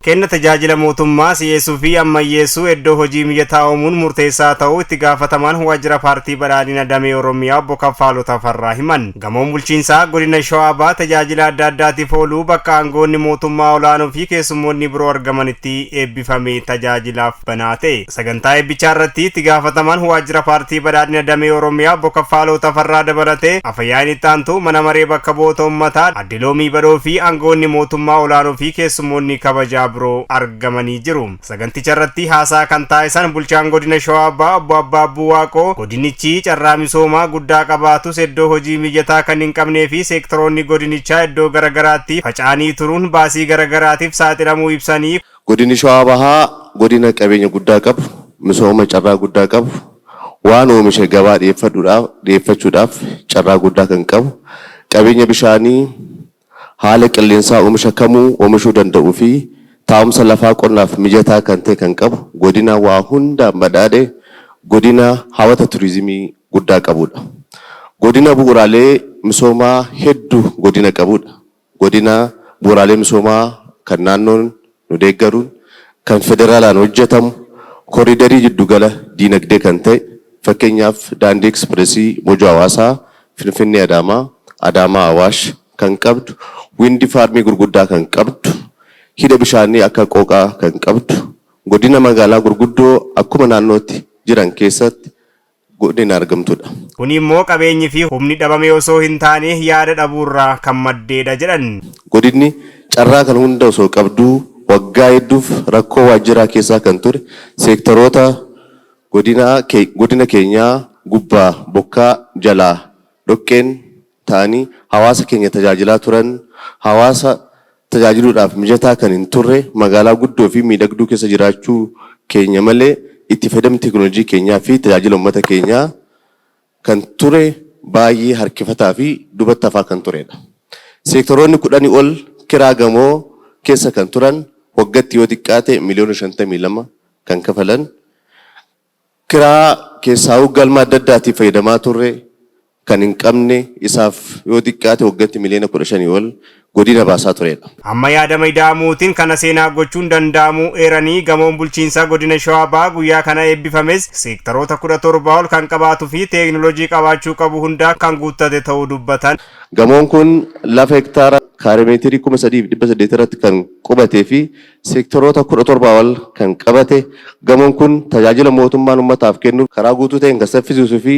Kenna tajaajila mootummaa si'eessuu fi ammayyeessuu iddoo hojii mijataa uumuun murteessaa ta'uu itti gaafatamaan waajjira paartii badhaadhina damee Oromiyaa obbo Kaffaaluu Tafarraa himan. Gamoon bulchiinsaa godina Shawaa Bahaa tajaajila adda addaatiif ooluu bakka aangoonni mootummaa olaanoo fi keessummoonni biroo argamanitti eebbifamee tajaajilaaf banaa ta'e. Sagantaa eebbichaa irratti itti gaafatamaan waajjira paartii badhaadhina damee Oromiyaa obbo Kaffaaluu Tafarraa dabalatee Afyaa'iin itti aantuu mana maree bakka bu'oota uummataa Aadde Loomii Badhoo fi aangoonni mootummaa olaanoo fi keessummoonni kabajaa biroo argamanii jiru. Saganticha irratti haasaa kan taasisan bulchaan godina Shawaa Bahaa obbo Abbaabbuu Waaqoo godinichi carraa misoomaa guddaa qabaatus iddoo hojii mijataa kan hin qabnee fi seektoroonni godinichaa iddoo garagaraatti faca'anii turuun baasii garagaraatiif saaxilamuu ibsanii. Godinni Shawaa Bahaa godina qabeenya guddaa qabu, misooma carraa guddaa qabu, waan oomishe gabaa dhiyeeffachuudhaaf carraa guddaa kan qabu, qabeenya bishaanii, haala qilleensaa oomisha kamuu oomishuu danda'uu fi taa'umsa lafaa qonnaaf mijataa kan ta'e kan qabu, godina waa hundaan badhaadhe, godina hawata turizimii guddaa qabudha. Godina bu'uuraalee misoomaa hedduu godina qabudha. Godina bu'uuraalee misoomaa kan naannoon nu deeggaruun, kan federaalaan hojjetamu, koriidarii jiddugala diinagdee kan ta'e, fakkeenyaaf daandii ekspreesii Mojoo Hawaasaa, Finfinnee Adaamaa, Adaamaa Awaash kan qabdu, wiindi faarmii gurguddaa kan qabdu, hidha bishaanii akka Qooqaa kan qabdu, godina magaalaa gurguddoo akkuma naannootti jiran keessatti godina argamtudha. Kuni immoo qabeenyi fi humni dhabamee osoo hin taane yaada dhabuurraa kan maddeedha jedhan. Godinni carraa kana hunda osoo qabduu waggaa hedduuf rakkoo waajjiraa keessaa kan ture seektaroota godina keenyaa gubbaa bokkaa jalaa dhoqqeen ta'anii hawaasa keenya tajaajilaa turan hawaasa tajaajiluudhaaf mijataa kan hin turre magaalaa guddoo fi miidhagduu keessa jiraachuu keenya malee itti fayyadamni teekinooloojii keenyaa fi tajaajila uummata keenyaa kan ture baay'ee harkifataa fi dubatti hafaa kan turedha. Seektoroonni 10 ol kiraa gamoo keessa kan turan waggatti yoo xiqqaate miliyoona 52 kan kafalan kiraa keessaahuu galma adda addaatiif fayyadamaa turre kan hin qabne isaaf yoo xiqqaate waggatti miliyoona 15 ol godina baasaa turedha. Amma yaadama ida'amuutiin kana seenaa gochuun danda'amuu eeranii gamoon bulchiinsaa godina Shawaa Bahaa guyyaa kana eebbifames seektaroota 17 ol kan qabaatuu fi teeknooloojii qabaachuu qabu hundaa kan guuttate ta'uu dubbatan. Gamoon kun lafa hektaara kaaremeetirii 3,800 irratti kan qubatee fi seektaroota 17 ol kan qabate gamoon kun tajaajila mootummaan ummataaf kennu karaa guutuu ta'een kan saffisiisuu fi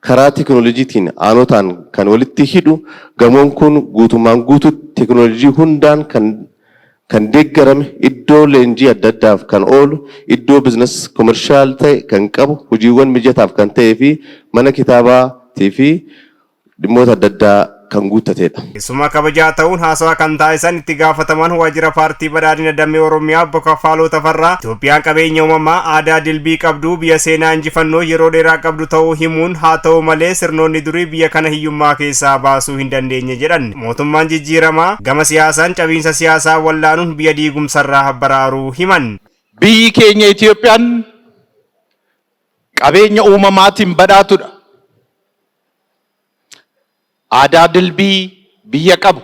karaa teekinooloojiitiin aanotaan kan walitti hidhu gamoon kun guutummaan guutuutti teekinooloojii hundaan kan kan deeggarame iddoo leenjii adda addaaf kan oolu iddoo business commercial ta'e kan qabu hojiiwwan mijataaf kan ta'ee fi mana kitaabaatii fi dhimmoota adda addaa kan guuttatedha. Keessummaa kabajaa ta'uun haasawaa kan taasisan itti gaafatamaan waajjira paartii badhaadhina damee Oromiyaa obbo Kaffaaloo Tafarraa Itoophiyaan qabeenya uumamaa aadaa dilbii qabdu biyya seenaa injifannoo yeroo dheeraa qabdu ta'uu himuun haa ta'u malee sirnoonni durii biyya kana hiyyummaa keessaa baasuu hin dandeenye jedhan. Mootummaan jijjiiramaa gama siyaasaan cabiinsa siyaasaa wallaanuun biyya diigumsarraa baraaruu himan. Biyyi keenya Itoophiyaan qabeenya uumamaatiin badhaatudha. Aadaa dilbii biyya qabu.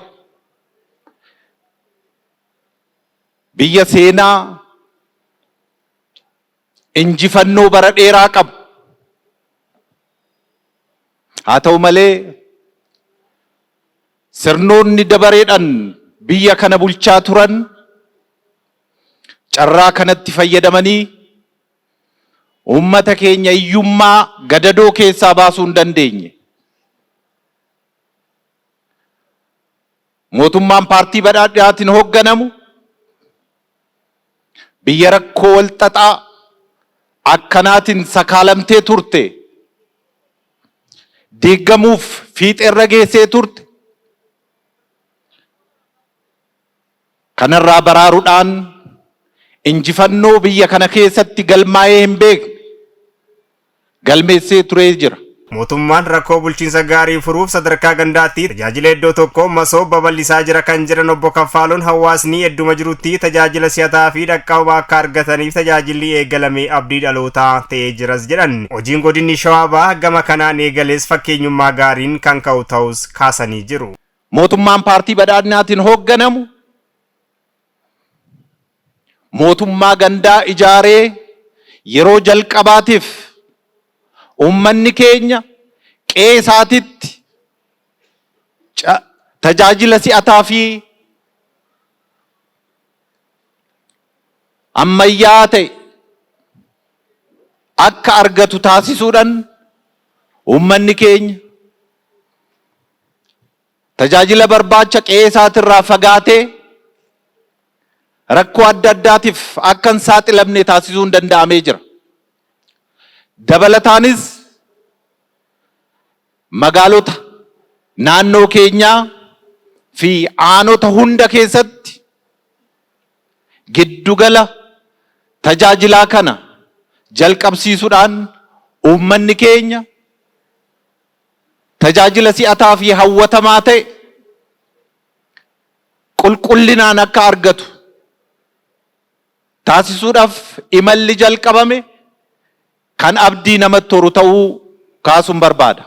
Biyya seenaa injifannoo bara dheeraa qabu. Haa ta'u malee sirnoonni dabareedhaan biyya kana bulchaa turan carraa kanatti fayyadamanii uummata keenya hiyyummaa gadadoo keessaa baasuu hin dandeenye. Mootummaan paartii badhaadhinaatiin hoogganamu biyya rakkoo walxaxaa akkanaatiin sakaalamtee turte diiggamuuf fiixeerra geessee turte kanarraa baraaruudhaan injifannoo biyya kana keessatti galmaa'ee hin beekne galmeessee turee jira. Mootummaan rakkoo bulchiinsa gaarii furuuf sadarkaa gandaatti tajaajila iddoo tokko masoo babal'isaa jira kan jedhan obbo Kaffaaloon, hawaasni hedduma jirutti tajaajila si'ataa fi dhaqqabaa akka argataniif tajaajilli eegalame abdii dhalootaa ta'ee jiras jedhan. Hojiin godinni Shawaa Bahaa gama kanaan eegales fakkeenyummaa gaariin kan ka'u ta'us kaasanii jiru. Mootummaan paartii badhaadhinaatiin hoogganamu mootummaa gandaa ijaaree yeroo jalqabaatiif uummanni keenya qe'ee isaatitti tajaajila si'ataa fi ammayyaa ta'e akka argatu taasisuudhaan, uummanni keenya tajaajila barbaacha qe'ee isaatirraa fagaatee rakkoo adda addaatiif akka hin saaxilamne taasisuun danda'amee jira. Dabalataanis magaalota naannoo keenyaa fi aanota hunda keessatti giddugala tajaajilaa kana jalqabsiisuudhaan uummanni keenya tajaajila si'ataa fi hawwatamaa ta'e qulqullinaan akka argatu taasisuudhaaf imalli jalqabame kan abdii namatti horu ta'uu kaasuun barbaada.